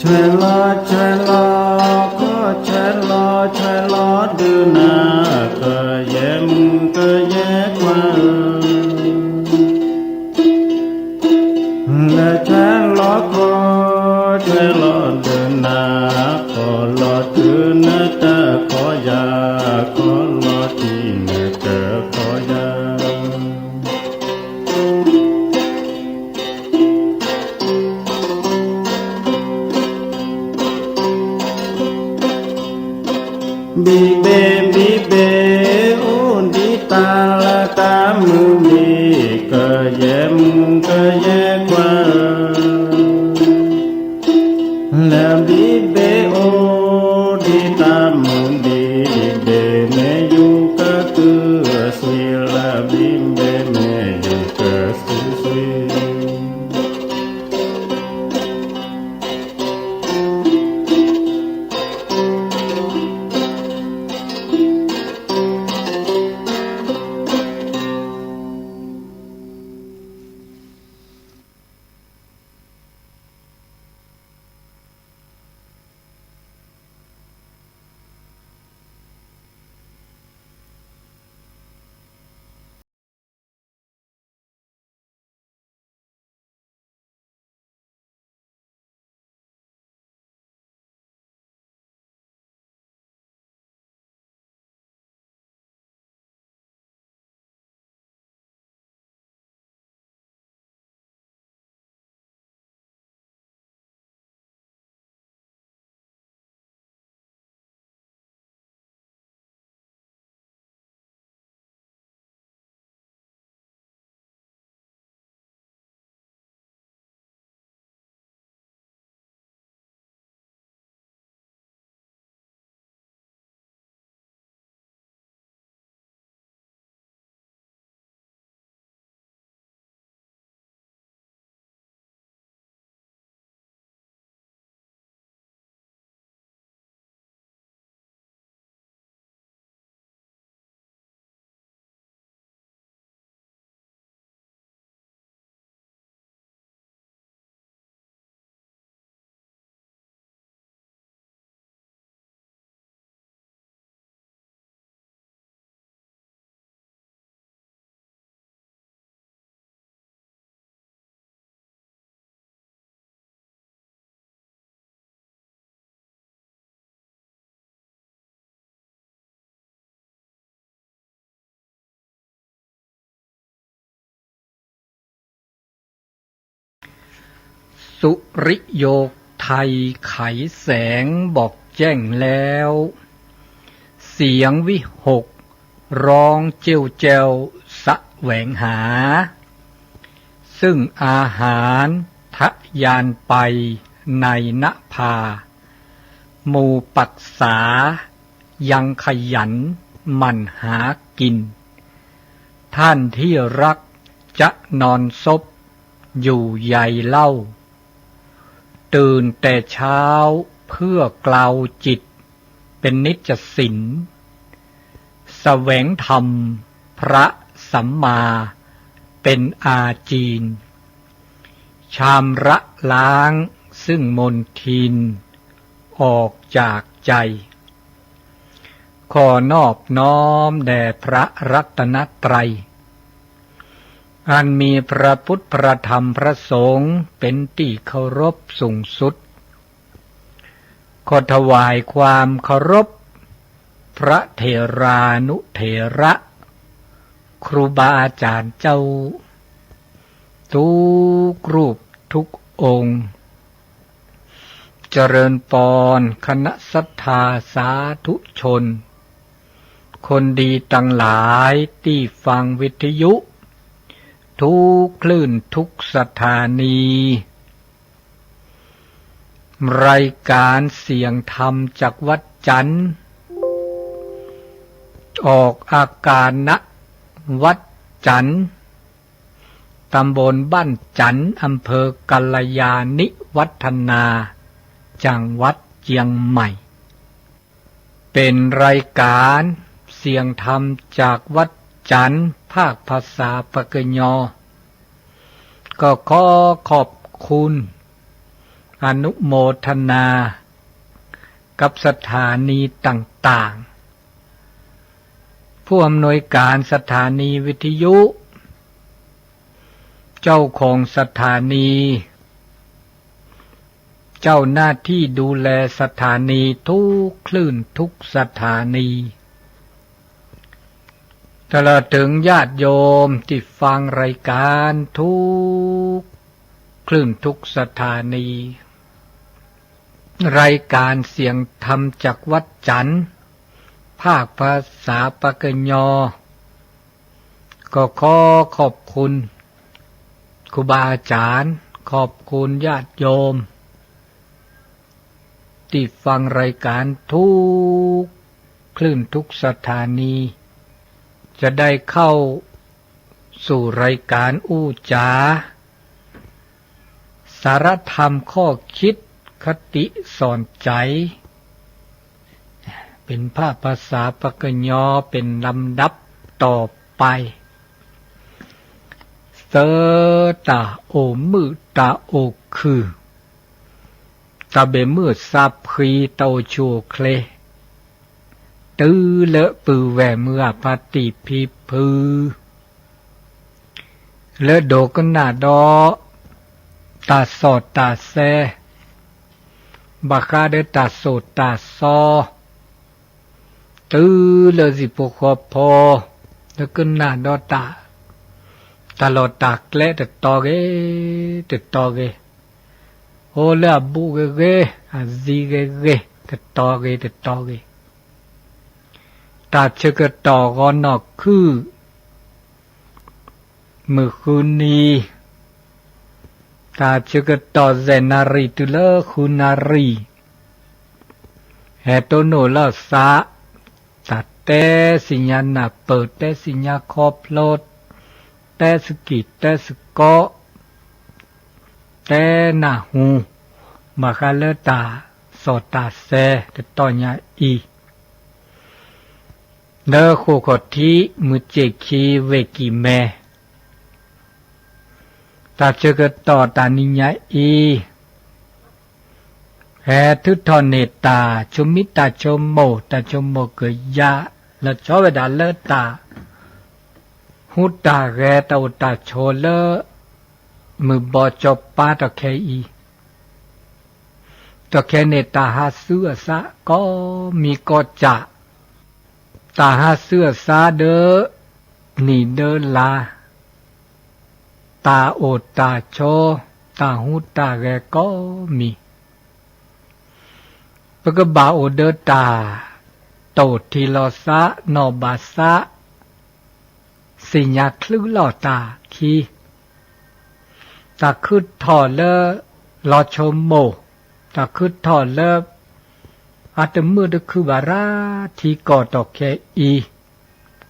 ဆဲးလီၤဆဲးလီၤ ခီဆဲးလီၤဆဲးလီၤ ဒုးနၤ ကယဲၢ်မုၣ်ကယဲၢ်ခွါဧၢ, လဲၤဆဲးလီၤခီဆဲးလီၤ ဒုးနၤ ခီလီၤတုၤနတၢ်ခီယၤ, ခီလီၤတုၤနတၢ်ခီယၤ. ဘံၣ်ဘ့ၣ်ဘံၣ်ဘ့ၣ် အိၣ်ဒံးတၢ်လၢတၢ်မုၢ်ဘံၣ်, ကယဲၢ်မုၣ်ကယဲၢ်ခွါဧၢ, လဲၤဘံၣ်ဘ့ၣ်အိၣ်ဒံးတၢ်မုၢ်ဘံၣ်, ဘံၣ်ဘ့ၣ်မ့ၢ်ယူၤကတုၤအသွံၣ်, လဲၤဘံၣ်ဘ့ၣ်မ့ၢ်ယူၤကတုၤသွံၣ်. สุริโยคไทยไขแสงบอกแจ้งแล้ว เสียงวิหกร้องเจ้วแจ้วแสวงหา ซึ่งอาหารทะยานไปในนภา หมู่ปักษายังขยันหมั่นหากิน ท่านที่รักจะนอนซบอยู่ใยเล่า ตื่นแต่เช้าเพื่อกลาวจิตเป็นนิจสิน แสวงธรรมพระสัมมาเป็นอาจีน ชำระล้างซึ่งมลทินออกจากใจ ขอนอบน้อมแด่พระรัตนตรัย อันมีพระพุทธพระธรรมพระสงฆ์เป็นที่เคารพสูงสุด ขอถวายความเคารพ พระเถรานุเถระ ครูบาอาจารย์เจ้า ทุกรูปทุกองค์ เจริญปอนคณะศรัทธาสาธุชน คนดีตังหลายตี้ฟังวิทยุ ทุกคลื่นทุกสถานี รายการเสียงธรรมจากวัดจันทน์ ออกอากาศ ณ วัดจันทน์ ตำบลบ้านจันทน์ อำเภอกัลยาณิวัฒนา จังหวัดเชียงใหม่ เป็นรายการเสียงธรรมจากวัดจันทน์ ภาคภาษาปากกยอ ก็ขอขอบคุณ อนุโมทนากับสถานีต่างๆ ผู้อำนวยการสถานีวิทยุ เจ้าของสถานี เจ้าหน้าที่ดูแลสถานีทุกคลื่นทุกสถานี ตลอดถึงญาติโยมที่ฟังรายการทุกคลื่นทุกสถานี รายการเสียงธรรมจากวัดจันทร์ ภาคภาษาปากะยอ ก็ขอขอบคุณครูบาอาจารย์ ขอบคุณญาติโยม ที่ฟังรายการทุกคลื่นทุกสถานี จะได้เข้าสู่รายการอู้จ๋า สาระธรรมข้อคิดคติสอนใจ เป็นภาคภาษาปากะยอเป็นลำดับต่อไป သၢ တၢ်အိၣ်မုာ်တၢ်အိၣ်ခုၣ် တၢ်ဘၣ်မုာ်သးဖှံတၢ်အိၣ်ဆူၣ်အိၣ်ချ့ တုၤလၢပုၢ်ဝဲၢ်မုၢ်ဂၤဖါတံၢ်ဖံဖု လၢဒိကနၣ်ဒီး တၢ်စီၣ်တၢ်ဆဲ ဘၣ်ဃးဒီးတၢ်သိၣ်တၢ်သီ တုၤလၢဟံၣ်ဖိဃီဖိ လၢကနၣ်ဒီးတၢ် တၢ်လီၢ်တၢ်ကျဲတတီၤဂ့ၤ တတီၤဂ့ၤ, အိၣ်လၢအဘူးဂ့ၤဂ့ၤ အသံဂ့ၤဂ့ၤ တတီၤဂ့ၤ တတီၤဂ့ၤ, တၢ်ဆၢကတီၢ်ဂီၤနီၢ်ခုၣ် မုၢ်ဃုနံၤ တၢ်ဆၢကတီၢ်သဲၣ်နၣ်ရံၣ်တုၤလၢဃုနၣ်ရံၣ် ဟဲတိၢ်နီၣ်လီၤသး, တၢ်တဲသ့ၣ်ညါနၢ်ပၢၢ် တဲသ့ၣ်ညါခီဖျိ, တဲသက့ၢ်တဲသကိး, တဲနၢ်ဟူ ဘၣ်ဃးလၢတၢ်စီၣ်တၢ်ဆဲတတီၤညါအံၤ လၢဃိာ်ခီၣ်ထံး မုၢ်စ့ၣ်ခံ ဝ့ၢ်ကံၢ်မဲ တၢ်ဆၢကတီၢ်တနံၤညါအံၤ ဟဲထုးထီၣ်န့ၢ်တၢ်ဆိမိၣ် တၢ်ဆိကမိၣ် တၢ်ဆိကမိၣ်ကယၢ် လၢကၠီဝဲဒၣ်လၢတၢ်ဟူးတၢ်ဂဲၤ တၢ်အိၣ်တၢ်ဆိးလၢ မုၢ်ဘီစီၤပၤတၢ်ခဲအံၤ တၢ်ခဲန့ၣ် တၢ်ဟးဆူအသးကိးမံၤကိးကၢ်, တၢ်ဟးဆူအသးဒီး နံၣ်ဒီးလါ, တၢ်အိၣ်တၢ်ဆိး တၢ်ဟူးတၢ်ဂဲၤကိးမံၤ, ပကဘၣ်အိၣ်ဒီးတၢ် တိၢ်ထံလီၤသး နီၣ်ဘၣ်သး သ့ၣ်ညါချုးလီၤတၢ်ခံ, တၢ်ခုးထီၣ်လၢ လီၤဆိကမိၣ်, တၢ်ခုးထီၣ်လၢ အတမုာ်တခုၣ်ဘၣ်ရၣ်ထံကီၢ်တၢ်ခဲအံၤ,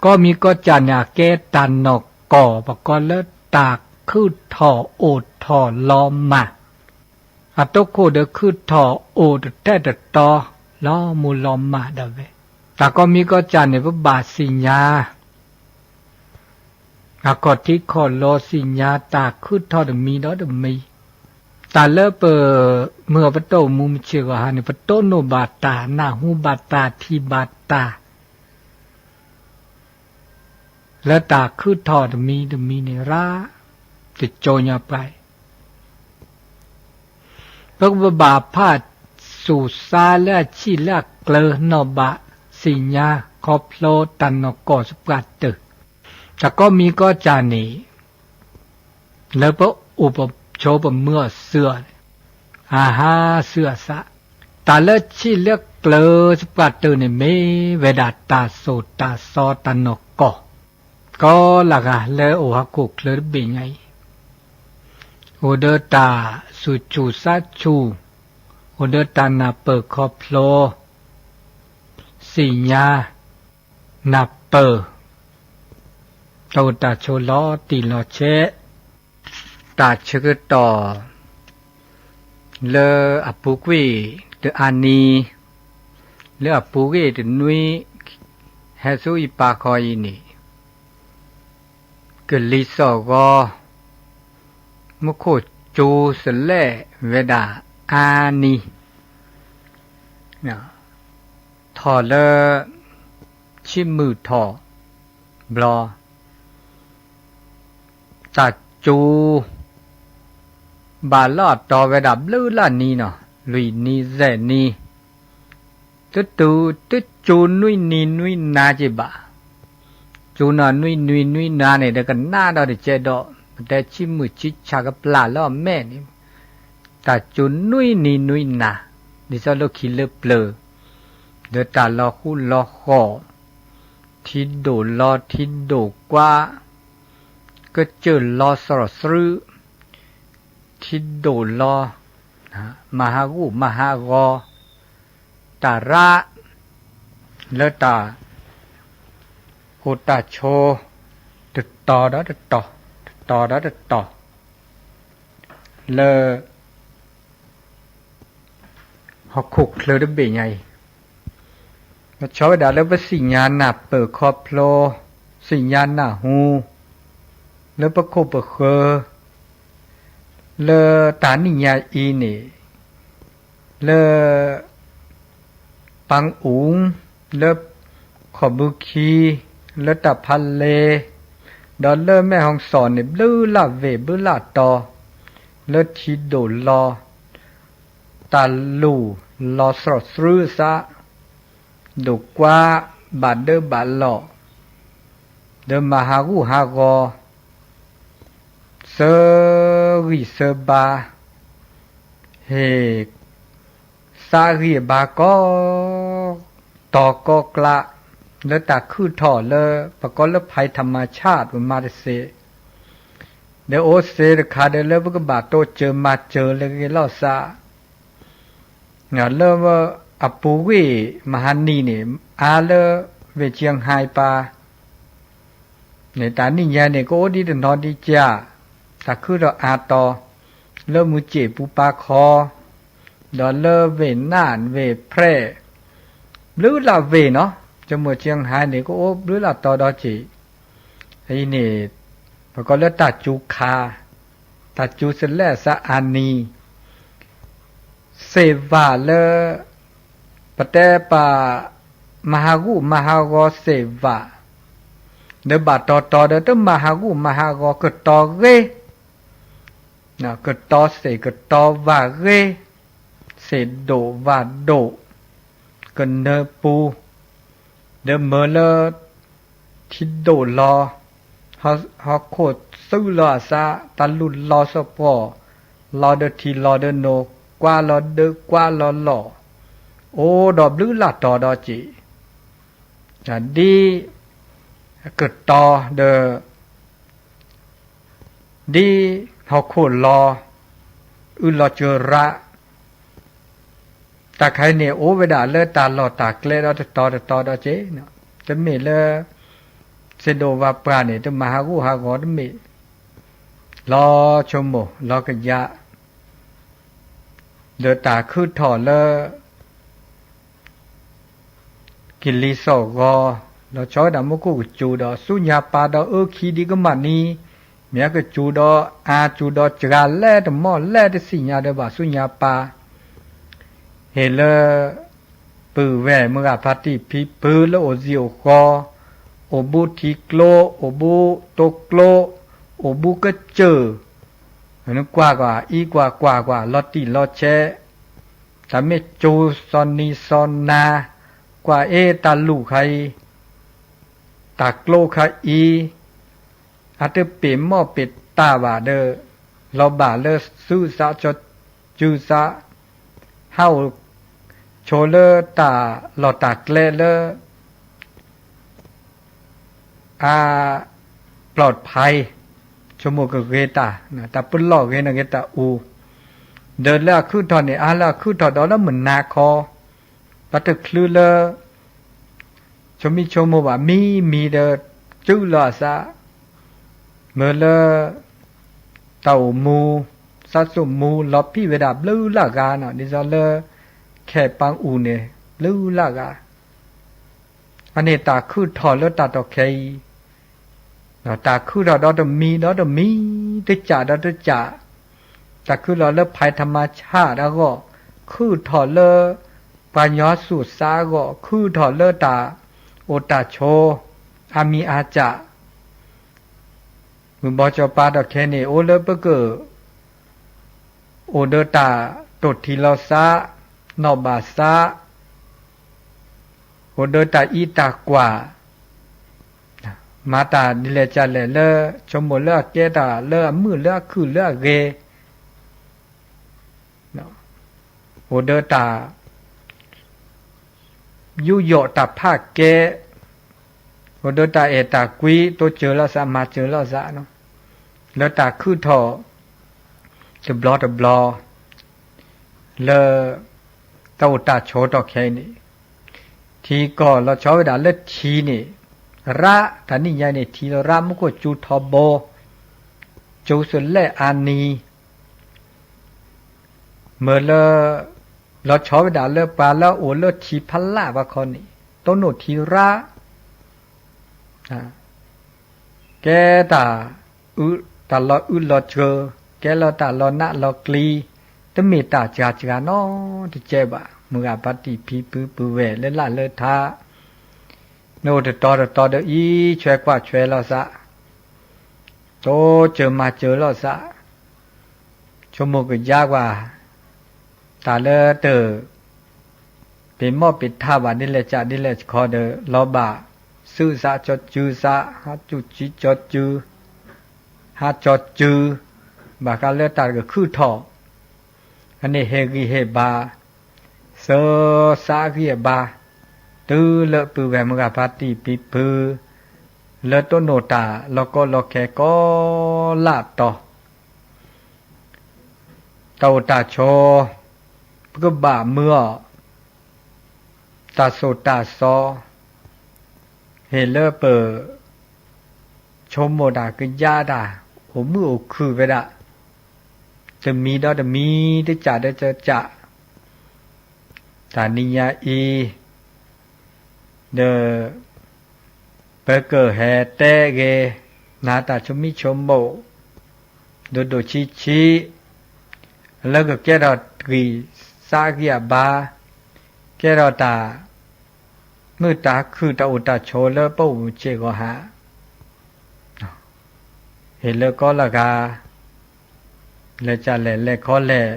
ကိးမံၤကိးကၢ်န့ၣ် အကဲတၢ်နီၢ်ကီၢ် ပကိးလၢတၢ်ခုးထီၣ်အိၣ်ထီၣ်လီၤမၢ်, အတိခိၣ်ဒီးခုးထီၣ်အိၣ်တထဲတတီၤ လီၤမူလီၤမၢ်ဒၣ်ဝဲ, တၢ်ကိးမံၤကိးကၢ်န့ၣ် ပဘၣ်သ့ၣ်ညါ အခီၣ်ထံးခီၣ်လီၤသ့ၣ်ညါတၢ်ခုးထီၣ်တမံၤဒီးတမံၤ, တၢ်လၢပ မုၢ်အပတီၢ်မူမုၢ်ဆ့ၣ်ဂီၤဟါန့ၣ် ပတိၢ်နီၣ်ဘၣ်တၢ် နၢ်ဟူဘၣ်တၢ် ထံၣ်ဘၣ်တၢ် လၢတၢ်ခုးထီၣ်တမံၤတမံၤန့ၣ်ရၣ် တကၠိညါပှၤ ပကဘၣ်ဖးဆူၣ်သါလၢအဆံၣ်လၢအကျၢၤ နီၣ်ဘၣ်သ့ၣ်ညါခီဖျိတၢ်နီၢ်ကီၢ်သပှၢ်တၢၢ်, တၢ်ကိးမံၤကိးကၢ်န့ၣ် လၢပအိၣ်ပဆိးပမုာ်အီၤသ့ၣ်အီၤန့ၣ် အဟးဆူအသး, တၢ်လၢဆံၣ်လၢကျၢၤသပှၢ်တၢၢ်န့ၣ် မ့ၢ်ဝဲဒၣ်တၢ်သိၣ်တၢ်သီတၢ်နီၢ်ကီၢ် ကိးလၢဂၤလၢအိၣ်ဟီၣ်ခိၣ်ချၢတဘ့ၣ်ညါအံၤ, အိၣ်ဒီးတၢ်ဆူၣ်ဆူၣ်သးဆူၣ်, အိၣ်ဒီးတၢ်နၢ်ပၢၢ်ခီဖျိ သ့ၣ်ညါ နၢ်ပၢၢ် တၢ်အိၣ်တၢ်ဆိးလီၤတံၢ်လီၤဆဲး, တၢ်ဆၢကတီၢ် လၢအပူၤကွံာ်တအါနံၤ, လၢအပူၤကွံာ်တနွံ ဟဲဆူအံၤပာ်ခီအံၤန့ၣ် ကလံၤစိးဂီၤ မူခိၣ်စူၤစလဲၣ်ဝဲဒၣ် အါနံၤ ထီၣ်လၢ ဆံးမုၢ်ထီၣ်ဘျီ တၢ်စူၤ ဘၣ်လီၤတီၤဝဲဒၣ်ဘျုးလၢနံၤနီၤ, လွံၢ်နံၤယဲၢ်နံၤ, တတုၤ တစူၤနွံနံၤနွံနၤက့ၤဘၣ်, စူၤနီၤနွံနံၤနွံနၤန့ၣ် ဒီးကနၣ်ဒီးတကဲဒီး ပတဲဆံးမုၢ်ဆံးဆါကပျၢ်လၢအမဲာ်န့ၣ်, တၢ်စူၤနွံနံၤနွံနၤ, ဒ်သိးလၢခံလၢပျၢၤ, ဒီးတၢ်လီၤဃူလီၤဃီၤ, ထံဒိၣ်လီၤထံဒိၣ်ကွၢ်, ကစၢၢ်လီၤစရီၣ်သရူး, ထံဒိၣ်လီၤ မၤဟးဂူာ်မၤဟးဂီၤ, တၢ်ရၣ် လၢတၢ် အိၣ်တၢ်ဆိး တတီၤဒီးတတီၤ, တတီၤဒီးတတီၤ လၢ ဟီၣ်ခိၣ်ချၢတဘ့ၣ်ညါအံၤ, ကဆီဝဲဒၣ်လၢပသ့ၣ်ညါနၢ်ပၢၢ်ခီဖျိ, သ့ၣ်ညါနၢ်ဟူ လၢပခိၣ်ပဃၢၤ လၢတၢ်နံၣ်ညါအံၤန့ၣ် လၢ ပၢ်အူ, လၢ ခီၣ်ဘုခံ, လၢတၢ်ဖးလဲၢ်, ဒီးလၢမဲၢ်ဟီၣ်စီၣ်န့ၣ် ဘျုးလၢ်ဝ့ၢ်ဘျုးလၢ်တီၤ, လၢထံဒိၣ်လီၤ တၢ်လူၢ်လီၤစရီၣ်သရူးအသး, ဒိၣ်ကွၢ် ဘၣ်ဒၢဘၣ်လီၢ်, ဒီးမၤဟးဂူာ်ဟးဂီၤ သၢဂံၢ်သၢဘါ, ဟ့ၣ် သးဂံၢ်အဘါကိး တီၤကိးကျး လၢတၢ်ခုၣ်ထီၣ်လၢ ပကိးလၢ ภัยธรรมชาติ ပမၤတသ့, ဒီးအိၣ်သ့တခါဒီးလၢပကဘၣ်တိစၢၤမၤစၢၤလၢဂ့ၤလိာ်သး လၢအပူၤကွံာ်မဟါနံၤန့ၣ် အါလၢ ဝ့ၢ်ကၠံဟါပၤ န့ၣ် တၢ်နံၣ်ညါန့ၣ် ကအိၣ်ဒံးတနီၤဒံးကၢ်, တၢ်ခုၣ်ထီၣ်အါတီၤ လၢမူစ့ၣ်ပူၤပာ်ခီ, ဒီးလၢဝ့ၢ်နၢ်ဝ့ၢ်ဖရဲး ဘျုးလၢ်ဝ့ၢ်နီၤ, ကမိၣ်ကၠံဟါန့ၣ် ကအိၣ်ဘျုးလၢ်တီၤဒီးက့ၤ, အအံၤန့ၣ် ပကိးလၢတၢ်စူၤခါ, တၢ်စူၤစလဲအသးအါနံၤ သ့ၣ်ဝၣ်လၢ ပတဲပာ် မၤဟးဂူာ်မၤဟးဂီၤသ့ၣ်ဝၣ်, ဒီးဘၣ်တီၤတီၤဒီးတမၤဟးဂူာ်မၤဟးဂီၤ ကတီၤဂ့ၤ, ကတီၤသ့ၣ်ကတီၤဝၣ်ဂ့ၤ, သ့ၣ်ဒိၣ်ဝၣ်ဒိၣ်, ကနၢပူၤ, ဒီးမၢလၢ ထံဒိၣ်လီၤ, ဟီၣ်ခိၣ်သူလီၤအသး, တၢ်လူၢ်လီၤစီၤပီၤ, လီၤဒီးထံလီၤဒီးနိ, ကွၢ်လီၤဒၢကွၢ်လီၤလီၢ်, အိၣ်ဒီးဘျုးလၢ်တီၤဒီးက့ၤ, ဒ် ကတီၤဒီး ဒ်ဟီၣ်ခိၣ်လီၤ, အုၣ်လီၤစၢၤရၣ်, တၢ်ခါအံၤန့ၣ် အိၣ်ဝဲဒၣ်လၢတၢ်လီၢ်တၢ်ကျဲဒီးတတီၤတတီၤဒီးက့ၤ, တမ့ၢ်လၢ သ့ၣ်ဒိၣ်ဝၣ်ပှၢ်န့ၣ် တမၤဟးဂူာ်ဟးဂီၤတမ့ၢ်, လီၤဆိကမိၣ်လီၤကယၢ်, ဒီးတၢ်ခုၣ်ထီၣ်လၢ ကလံၤစိးဂီၤ, လီၤဆီဝဲဒၣ်မူခိၣ်ကစူၤဒီး ဆူညါပၢ်ဒီးအၢခံဒံးကမၣ်နံၤ, မ့ၢ်ကစူၤဒီးအါစူၤဒီးစှၤလဲတမီၢ်လဲတသ့ၣ်ညါဒီးဘၣ်ဆူညါပၢ်, ဟ့ၣ်လၢ ပုၢ်ဝဲၢ်မုၢ်ဂၤဖါတံၢ်ဖံဖုလၢအိၣ်စံာ်အိၣ်ဃီ, အိၣ်ဘူးထံကျိ, အိၣ်ဘူးတိကျိ, အိၣ်ဘူးကစၢၢ်, နကွၢ်ကွၢ်, အံကွၢ်ကွၢ်ကွၢ်, လီၤတံၢ်လီၤဆဲး, တၢ်မ့ၢ်စူၤစီၤနံၤစီၤနၤ, ကွၢ်အ့ၣ်တၢ်လူၢ်ခါအံၤ, တၢ်ကျိခါအံၤ, အတပ့ၤမီၢ်ပ့ၤတၢ်ဘၣ်ဒီး, လီၤဘၣ်လၢသုးသးစီၤစုၤသး, ဟးအိၣ်ဆိးလၢတၢ်လီၢ်တၢ်ကျဲလၢ အ ပျီၣ်ဖး, ဆိကမိၣ်ကဂ့ၤတၢ်, တၢ်ပလီၢ်ဂ့ၤန့ၣ်ဂ့ၤတၢ်အူ, ဒီးလၢအခုၣ်ထီၣ်န့ၣ် အါလၢအခုၣ်ထီၣ်ဒီးလၢမုၢ်နၤခီ, ပတချုးလၢ ဆိမိၣ်ဆိကမိၣ်ဘၣ် မံမံဒီး စုလီၤအသး, မၢလၢ တၢ်အိၣ်မူ သးစိၣ်မူ လီၤဖံးဝဲဒၣ်ဘျုးလၢ်ဂၤနီၤ, ဒ်သိးလၢ ခဲပၢ်အူန့ၣ် ဘျုးလၢ်ဂၤ အန့ၣ်တၢ်ခုၣ်ထီၣ်လၢတၢ်တီၢ်ခဲအံၤ, တၢ်ခုၣ်ထီၣ်ဒီးတမံၤဒီးတမံၤ, တကးဒီးတကး, တၢ်ခုၣ်လီၤလၢဖဲထမါဆၣ်အဂီၢ်, ခုၣ်ထီၣ်လၢပှၤကညီသူၣ်စၢ်အဂီၢ်, ခုၣ်ထီၣ်လၢတၢ်အိၣ်တၢ်ဆိး အါမံၤအါစၢ်, မုၢ်ဘီစီၤပၤဒီးခဲအံၤန့ၣ် အိၣ်လၢပက အိၣ်ဒီးတၢ်တိာ်ထံလီၤသး, နီၣ်ဘၣ်သး, အိၣ်ဒီးတၢ်အံးတၢ်ကွၢ်, မၤတၢ်ဒ်လဲၣ်ကလဲၣ်လၢ ဆိကမိၣ်လၢအကဲတၢ်လၢအမုာ်လၢအခုၣ်လၢအဂ့ၤ, အိၣ်ဒီးတၢ် ယူးယီၣ်တၢ်ဖးကဲ, အိၣ်ဒီးတၢ်အဲၣ်တၢ်ကွံ တိစၢၤလိာ်သး မၤစၢၤလိာ်သး, လၢတၢ်ခုၣ်ထီၣ်တဘျီတဘျီ လၢ တၢ်အိၣ်တၢ်ဆိးတီၢ်ခဲအံၤန့ၣ်, ထံကီၢ်လီၤဆီဝဲဒၣ်လၢထံန့ၣ်, ရၣ် တၢ်နံၣ်ညါန့ၣ် ထံလီၤရၣ် မူခိၣ်စူထီဘိ, စူစလဲၣ်အါနံၤ မ့ၢ်လၢ လီၤဆီဝဲဒၣ်လၢပှၤလၢအအိၣ်လၢထံဖးလၢ်ဘၣ်ခီန့ၣ် တိၢ်နီၣ်ထံရၣ်, ကဲတၢ် တၢ်လီၤအုၣ်လီၤစၢၤ, ကဲလီၤတၢ်လီၤနးလီၤကျံ, တမ့ၢ်တၢ်စှၤစှၤနီတကဲဘၣ်. မုၢ်ဂၤဖါတံၢ်ဖံဖုပုၢ်ဝဲၢ်လၢလၢ်လၢထါ, နအိၣ်တတီၤတတီၤဒီးအံးဆွဲကွၢ်ဆွဲလိာ်သး, တိစၢၤမၤစၢၤလိာ်သး, ဆိကမိၣ်ကယါကွၢ် တၢ်လၢတ ပ့ၤမီၣ်ပ့ၤထးဘၣ်ဒ်လဲၣ်ကးဒ်လဲၣ်ကီဒီး လီၤဘၣ် သုးသး ကၠီစုသး ဟးစူၣ်ကၠံကၠီစု, ဟးကၠီစု, ဘၣ်ဃးလၢတၢ်ကခုၣ်ထီၣ် အန့ၣ်ဟ့ၣ်ဂံၢ်ဟ့ၣ်ဘါ သၢသးအဂံၢ်အဘါ, တုၤလၢပုၢ်ဝဲၢ်မုၢ်ဂၤဖါတံၢ်ဖံဖု လၢတိၢ်နီၣ်တၢ်လီၤကီလီၤခဲကိးလၢ်တီၤ တၢ်အိၣ်တၢ်ဆိး ပကဘၣ်မုာ်အီၤ, တၢ်သိၣ်တၢ်သီ ဟ့ၣ်လၢပ ဆိကမိၣ်တၢ်ကယါတၢ် အိၣ်မုာ်အိၣ်ခုၣ်ဝဲဒၣ် တမံၤဒီးတမံၤ တကးဒီးတကး တၢ်နံၤညါအံၤ ဒီး ပကဟဲတဲဂ့ၤ နၤတၢ်ဆိမိၣ်ဆိကမိၣ် ဒိၣ်ဒိၣ်ဆံးဆံး လၢကကဲထီၣ်တဂံၢ်သးအဂံၢ်အဘါ, ကဲထီၣ်တၢ် မုာ်တၢ်ခုၣ်တၢ်အိၣ်တၢ်ဆိးလၢပအိၣ်မူဆ့ၣ်ဂီၤဟါ ဟ့ၣ်လၢကီလၢဂၤ လဲၤကလဲၣ်လဲၤခီလဲၣ်,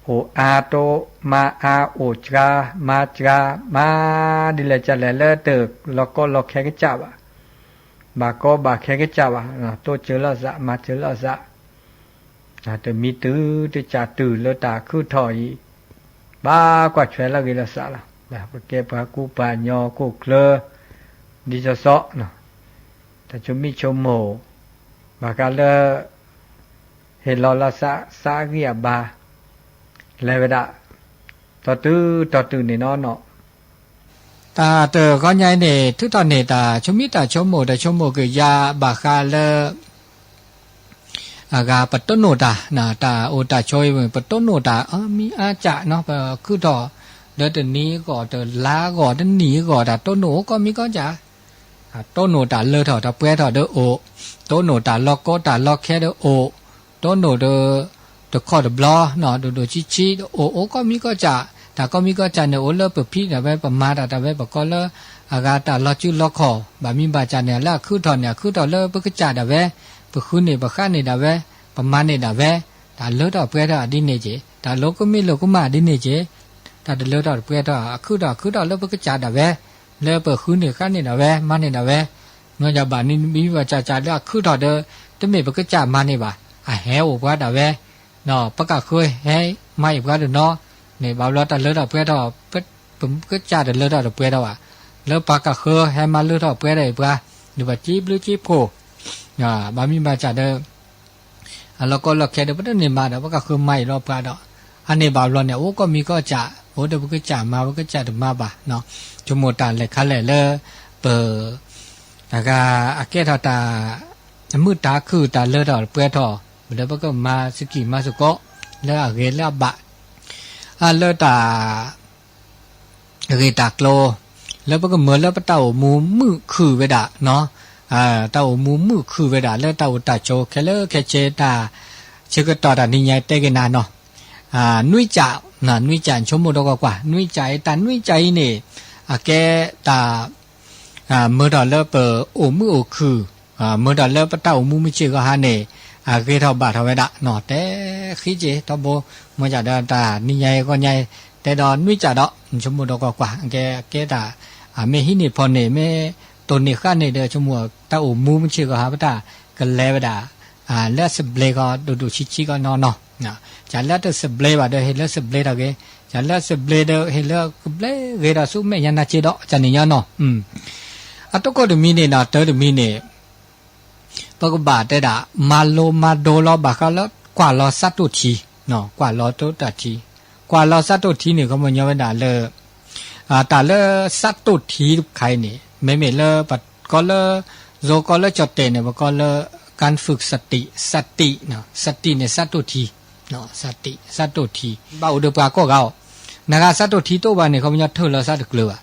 အိၣ်အါတိမါအါ အိၣ်စှၤမါစှၤ မၤဒ်လဲၣ်ကလဲၣ်လၢတလီၤကီလီၤခဲကစးဘၣ်, ဘၣ်ကီဘၣ်ခဲကစးဘၣ်, တိစၢၤလိာ်သး မၤစၢၤလိာ်သး, တမံၤတုၤတကးတုၤလၢတၢ်ခုၣ်ထီၣ်အံၤ, ဘၣ်ကွၢ်ထွဲလၢဂ့ၤလိာ်သးလီၤ. ပကဲပှၤကူပှၤကညီခိၣ်ချၢ ဒ်သိးသိး တၢ်ဆိမိၣ်ဆိကမိၣ် ဘၣ်ဃးလၢ ဟ့ၣ်လီၤလီၤသး သးအဂံၢ်အဘါ လဲၤဝဲဒၣ် တီတုၤတီတုၤန့ၣ်နီၤနီၤ, တၢ်တဂီၤညါအံၤန့ၣ် ထုးထီၣ်န့ၢ်တၢ်ဆိမိၣ်တၢ်ဆိကမိၣ်ကယါ ဘၣ်ဃးလၢ အဂၤပတိၢ်နီၣ်တၢ် တၢ်အိၣ်တၢ်ဆိးအံၤ ပတိၢ်နီၣ်တၢ်အါမံၤအါစးနီၤ ပခုၣ်ထီၣ် လၢတနံၤအဂီၢ် တလါအဂီၢ် တနံၣ်အဂီၢ် တၢ်တိၢ်နီၣ်အိၣ်ကိးမံၤကိးစး, တိၢ်နီၣ်တၢ်လၢထီၣ်တၢ်ပှဲၤထီၣ်ဒီးအိၣ်, တိၢ်နီၣ်တၢ်လီၤကီတၢ်လီၤခဲဒီးအိၣ်, တိၢ်နီၣ်ဒီး တခီတဘျီ ဒိၣ်ဒိၣ်ဆံးဆံးဒီးအိၣ် အိၣ်ကိးမံၤကိးစး, တၢ်ကိးမံၤကိးစးန့ၣ် အိၣ်လၢပဖံးဒၣ်ဝဲ ပမၤတၢ်ဒၣ်ဝဲ ပကိးလၢ အဂၤတၢ်လီၤစုလီၤခီၣ် ဘၣ်မံၤဘၣ်စးန့ၣ် လၢအခုၣ်ထီၣ်န့ၣ် အခုၣ်ထီၣ်လၢပကစးဒၣ်ဝဲ, ပဃုန့ၢ်ပဃၣ်န့ၢ်ဒၣ်ဝဲ, ပမၤန့ၢ်ဒၣ်ဝဲ, တၢ်လၢထီၣ်ပှဲၤထီၣ်ဒ်န့ၣ်က့ၤ, တၢ်လီၤကမ့ၢ်လီၤကမၣ်ဒ်န့ၣ်က့ၤ, တၢ်တလၢထီၣ်တပှဲၤထီၣ် အခုၣ်ထီၣ် အခုၣ်ထီၣ်လၢပကစးဒၣ်ဝဲ, လၢပဃုန့ၢ်ဃၣ်န့ၢ်ဒၣ်ဝဲ မၤန့ၢ်ဒၣ်ဝဲ, မ့ၢ်ဘၣ်မံၤဘၣ်စးစးလၢအခုၣ်ထီၣ်ဒီး တမ့ၢ်ပကစးမၤန့ၢ်ဘၣ်, အဟဲအိၣ်ပှၤဒၣ်ဝဲ ပကဃုဟဲမၤအံၤပှၤတနီၤန့ၣ် ဘၣ်ဘျီတၢ်လၢထီၣ်ပှဲၤထီၣ် ပကစးတလၢထီၣ်တပှဲၤထီၣ်ဘၣ်, လၢပှၤကဃုဟဲမၤလၢထီၣ်ပှဲၤထီၣ်အံၤပှၤ, ဒ်ပှၤစ့ဘျုးစ့ဖှိၣ်, ဘၣ်မံၤဘၣ်စးဒီး အလီၤကီလီၤခဲဒီး ပတန့ၢ်မၤဒီး ပကဃုမၤအံၤလီၤပှၤဒီး အန့ၣ်ဘၣ်ဘျီန့ၣ် အိၣ်ကိးမံၤကိးစး, အိၣ်ဒီးပကစးမၤ ပကစးတမၤဘၣ်, ဆိကမိၣ်တၢ်လဲၤခါလဲၣ်လၢ ပ အဂၤအကဲထီၣ်တၢ် အမုာ်တၢ်ခုၣ်တၢ်လၢထီၣ်တပှဲၤထီၣ်, ဒီးပကမၤစကံၢ်မၤစ့ၢ်ကီး လၢအဂ့ၤလၢအဘၣ်, အလၢတၢ် အဂ့ၢ်တၢ်ကျိၤ လၢပကမၢလၢပတၢ်အိၣ်မူမုာ်ခုၣ်ဝဲဒၣ်, တၢ်အိၣ်မူမုာ်ခုၣ်ဝဲဒၣ် လၢတၢ်အိၣ်တၢ်ဆိးခဲလၢာ်ခဲဆ့ တၢ် ဆၢကတီၢ်တၢ်နံၤညါတဲက့ၤနၤနီၤ, နွံကၠး, နွံကၠး ဆိကမိၣ်ဒီးကွၢ်ကွၢ်, နွံကၠးအံၤ တၢ်နွံကၠးအံၤန့ၣ် အကဲတၢ် မၢထီၣ်လၢပအိၣ်မုာ်အိၣ်ခုၣ်, မၢထီၣ်လၢပတၢ်အိၣ်မူမုၢ်ဆ့ၣ်ဂီၤဟါန့ၣ် အဂ့ၤထီၣ်ဘၣ်ထီၣ်ဝဲဒၣ်နီၤ, တဲဃံက့ၤထီဘိ, မ့ၢ်ကဒီးတၢ်နံၤညါအံၤဂီၢ်ညါအံၤ တဲဒီးနွံကၠးဒီး နဆိကမိၣ်ဒီးကွၢ်ကွၢ်, အကဲကဲတၢ် မ့ၢ်ဟံးန့ၢ်ဖီၣ်န့ၢ် မ့ၢ်တိၢ်န့ၢ်ဃာ်န့ၢ်ဒီး ဆိကမိၣ်တၢ်အိၣ်မူမုၢ်ဆ့ၣ်ဂီၤဟါ ပတၢ်ကလဲၤဝဲဒၣ် လၢစဘျ့ဃီ ဒိၣ်ဒိၣ်ဆံးဆံးဃီနီၢ်နီၢ်, ကလၢတစဘျ့ဘၣ်ဒီး ဟ့ၣ်လၢစဘျ့ထီၣ်ဂ့ၤ, ကလၢစဘျ့ဒီး ဟ့ၣ်လၢကဘျ့ဂ့ၤဒီးဆူမဲာ်ညါနၢ်က့ဒီး ကန့ၣ်ညီနီၢ်, အတကိးတမံၤန့ၣ်နီၢ် တၢ်တမံၤန့ၣ် ပကဘၣ်တဲဒၣ် မၤလိမၤဒိလီၤ ဘၣ်ဃးလၢကွၢ်လီၤစးတိၢ်ထံ, ကွၢ်လီၤတိၢ်တၢ်ထံ, ကွၢ်လီၤစးတိၢ်ထံန့ၣ် ခီပညီဝဲဒၣ်လၢ တၢ်လၢစးတိၢ်ထံတခါအံၤန့ၣ် မ့မ့ၢ်လၢပကိးလၢ ယိၤကိးလၢကၠီၣ်တဲၣ်န့ၣ် ပကိးလၢ การฝึกสติ, စတံး, စတံးန့ၣ် စးတိၢ်ထံ, စတံး စးတိၢ်ထံ ဘၣ်အိၣ်ဒီးပှၤကိးဂၤအီၤ, နဂၤစးတိၢ်ထံတအိၣ်ဘၣ်န့ၣ် ခီပညီထၢၣ်လီၤစးတကျၢၤဘၣ်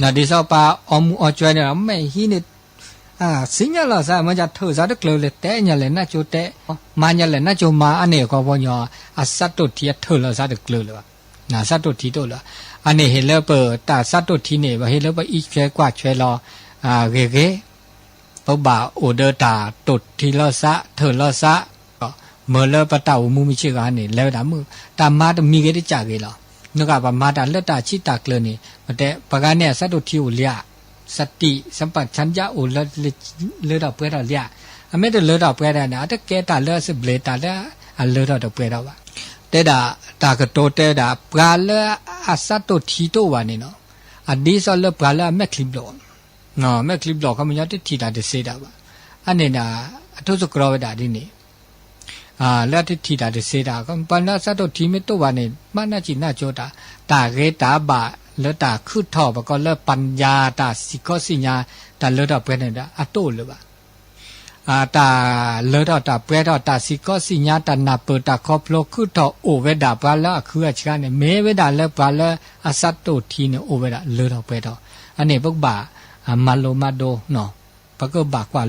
ဒ်သိးပှၤအီမူးအီကၠွဲန့ၣ် မ့ၢ်ဟံးန့ၢ် စံၣ်ညီၣ်လီၤစး မ့ၢ်ကထၢၣ်စးတကျၢၤလၢ တဲညါလဲၣ်နၢ်ကၠိတဲ, မၤညါလဲၣ်နၢ်ကၠိမၤ အန့ၣ်အခီပညီ အစးတိၢ်ထံအထၢၣ်လီၤစးတကျၢၤလၢၤဘၣ်, စးတိၢ်ထံတအိၣ်လၢၤ, အန့ၣ်ဟ့ၣ်လၢပတၢ်စးတိၢ်ထံန့ၣ် ပဟ့ၣ်လၢပအံးဆွဲကွၢ်ဆွဲလီၤ ဂ့ၤဂ့ၤ ပဘၣ်အိၣ်ဒီးတၢ်တိၢ်ထံလီၤစး ထၢၣ်လီၤစး, မၢလၢပတၢ်အိၣ်မူမုၢ်ဆ့ၣ်ဂီၤန့ၣ် လဲၤဝဲဒၣ်မုၢ် တၢ်မၤတမံၤဂ့ၤတကးဂ့ၤလီၤ, နကပမၤတၢ်လၢတၢ်ဆံးတၢ်ကျၢၤန့ၣ် ပတဲ ပှၤဂၤန့ၣ် အစးတိၢ်ထံအိၣ်လံဧါ, စတံး สัมปชัญญะအိၣ်လၢ လၢထီၣ်ပှဲၤထီၣ်လံဧါ, အမ့ၢ်တလၢထီၣ်ပှဲၤထီၣ်န့ၣ် အတကဲတၢ်လၢအစဘျ့ တၢ်လၢအလၢထီၣ်တပှဲၤထီၣ်ဘၣ်, တဲဒၣ် တၢ်ကတိၤတဲဒၣ် ပှၤလၢအစးတိၢ်ထံတအိၣ်ဘၣ်န့ၣ်နီၤ, အဒ်သိးလၢပှၤလၢအမဲာ်ချံဘျီၣ် မဲာ်ချံဘျီၣ် ခီပညီတထံၣ်တၢ်တသ့တၢ်ဘၣ်, အန့ၣ်ဒၣ် အထိၣ်သတြီၤဝဲဒၣ်ဒ်န့ၣ်, လၢတထံၣ်တၢ်တသ့တၢ် ပှၤလၢအစးတိၢ်ထံမ့ၢ်တအိၣ်ဘၣ်န့ၣ် မ့ၢ်နၢ်စံၣ်နၢ်ကၠိတၢ် တၢ်ဂ့ၤတၢ်ဘၣ်လၢတၢ်ခုၣ်ထီၣ် ပကိးလၢ ปัญญา တၢ်စံၣ်ခီစံၣ်ညါ တၢ်လၢထီၣ်ပှဲၤန့ၣ်ဒီး အတအိၣ်လၢၤဘၣ် တၢ်လၢထီၣ်တၢ်ပှဲၤထီၣ် တၢ်စံၣ်ခီစံၣ်ညါ တၢ်နၢ်ပၢၢ်တၢ်ခီဖျိ ခုၣ်ထီၣ်အိၣ်ဝဲဒၣ်ပှၤလၢအခုအဆှါန့ၣ် မ့ၢ်ဝဲဒၣ်လၢပှၤလၢအစးတိၢ်ထံန့ၣ် အိၣ်ဝဲဒၣ်လၢထီၣ်ပှဲၤထီၣ်, အန့ၣ်ပကဘၣ် မၤလိမၤဒိ ပကဘၣ်ကွၢ်